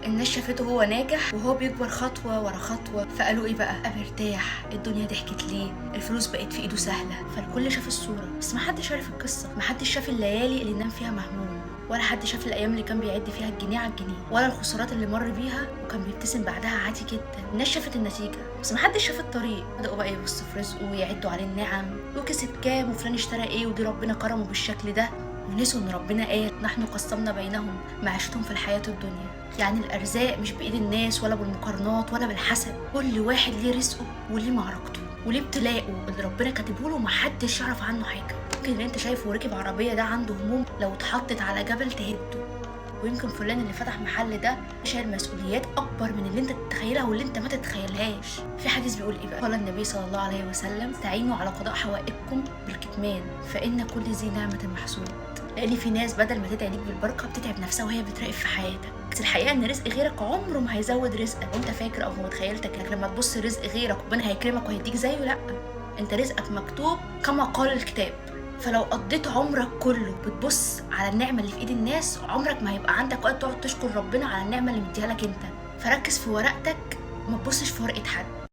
الناس شافته هو ناجح وهو بيكبر خطوة ورا خطوة، فقالوا ايه بقى؟ مرتاح، الدنيا ضحكت ليه، الفلوس بقت في ايده سهلة. فالكل شاف الصورة بس محدش عرف القصة، محدش شاف الليالي اللي نام فيها مهموم، ولا حد شاف الايام اللي كان بيعد فيها الجنيه على الجنيه، ولا الخسارات اللي مر بيها وكان بيبتسم بعدها عادي جدا. الناس شافت النتيجة بس محدش شاف الطريق. بدأوا بقى يبصوا في رزقه ويعدوا عليه النعم، وكسب كام، وفلان اشترى ايه، ودي ربنا كرمه بالشكل ده، ونسوا ان ربنا قال نحن قسمنا بينهم معيشتهم في الحياة الدنيا. يعني الارزاق مش بايد الناس ولا بالمقارنات ولا بالحسد، كل واحد ليه رزقه وليه معركته وليه ابتلاءه اللي ربنا كاتبه له ومحدش يعرف عنه حاجة. ممكن اللي انت شايفه وركب عربية ده عنده هموم لو اتحطت على جبل تهده، ويمكن فلان اللي فتح محل ده شايل مسؤوليات اكبر من اللي انت تتخيلها واللي انت ما تتخيلهاش. في حديث بيقول ايه بقى؟ قال النبي صلى الله عليه وسلم: استعينوا على قضاء حوائجكم بالكتمان فان كل ذي نعمه محسود. لان في ناس بدل ما تدعي ليك بالبركة بتتعب نفسها وهي بتراقب في حياتك، بس الحقيقة ان رزق غيرك عمره ما هيزود رزقك، وانت فاكر او في متخيلتك انك لما تبص رزق غيرك ربنا هيكرمك وهيديك زيه، لا، انت رزقك مكتوب كما قال الكتاب. فلو قضيت عمرك كله بتبص على النعمة اللي في ايد الناس، عمرك ما هيبقى عندك وقت تقعد تشكر ربنا على النعمة اللي مديها لك انت. فركز في ورقتك وما تبصش في ورقة حد.